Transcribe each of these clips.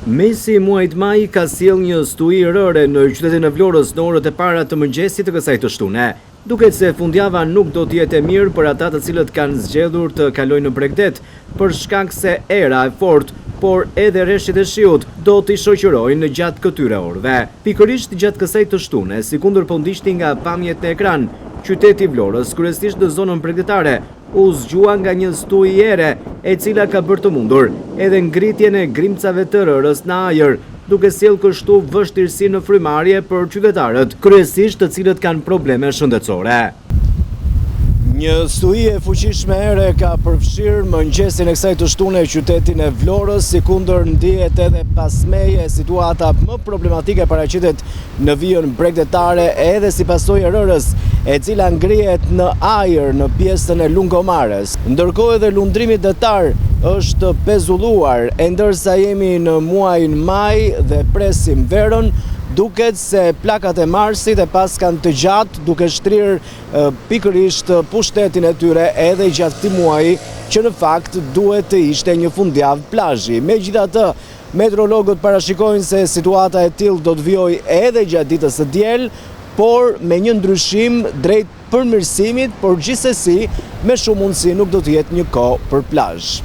Mesi i muajit maj ka sjellë një stuhi rëre në qytetin e Vlorës në orët e para të mëngjesit të kësaj të shtune. Duket se fundjava nuk do të jetë e mirë për ata të cilët kanë zgjedhur të kalojnë në bregdet, për shkak se era e fortë, por edhe reshjet e shiut do t'i shoqërojnë gjatë këtyre orëve. Pikërisht gjatë kësaj të shtune, sikundër po ndiqni nga pamjet në ekran, qyteti i Vlorës, kryesisht në zonën bregdetare, u zgjua nga një stuhi ere, e cila ka bërë të mundur edhe ngritjen e grimcave të rërës në ajër, duke sjellë kështu vështirësi në frymëmarrje për qytetarët, kryesisht të cilët kanë probleme shëndetësore. Një stuhi e fuqishme ere ka përfshirë mëngjesin e kësaj të shtune qytetin e Vlorës, sikundër ndihet edhe pas meje, situata më problematike paraqitet në vijën bregdetare edhe si pasojë e rërës, e cila ngrihet në ajër në pjesën e Lungomares. Ndërkohë edhe lundrimi detar është pezulluar, e ndërsa jemi në muajin maj dhe presim verën, duket se plakat e Marsit e paskan të gjatë duke shtrirë pikërisht pushtetin e tyre edhe gjatë këtij muaji që në fakt duhet të ishte një fundjavë plazhi. Megjithatë, meteorologët parashikojnë se situata e tillë do të vijojë edhe gjatë ditës së diel, por me një ndryshim drejt përmirësimit, por gjithsesi me shumë mundësi nuk do të jetë një kohë për plazh.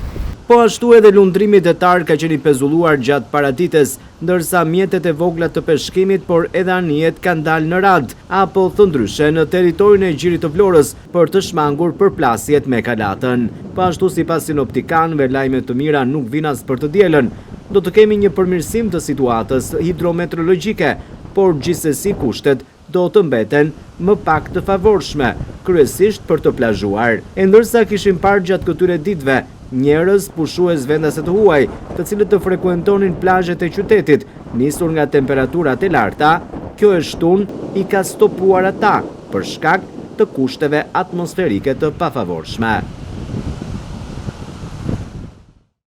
Po ashtu edhe lundrimi detar ka qenë i pezulluar gjatë paradites, ndërsa mjetet e vogla të peshkimit por edhe anijet kanë dalë në radë, apo thënë ndryshe në territorin e Gjirit të Vlorës për të shmangur përplasjet me kalatën. Po ashtu sipas sinoptikanëve lajme të mira nuk vijnë as për të dielën. Do të kemi një përmirësim të situatës hidrometeorologjike, por gjithsesi kushtet do të mbeten më pak të favorshme, kryesisht për të plazhuar. E ndërsa kishim parë gjatë këtyre ditëve njerëz, pushues vendas e të huaj, të cilët të frekuentonin plazhet e qytetit, nisur nga temperaturat e larta, kjo e shtunë i ka stopuar ata, për shkak të kushteve atmosferike të pafavorshme.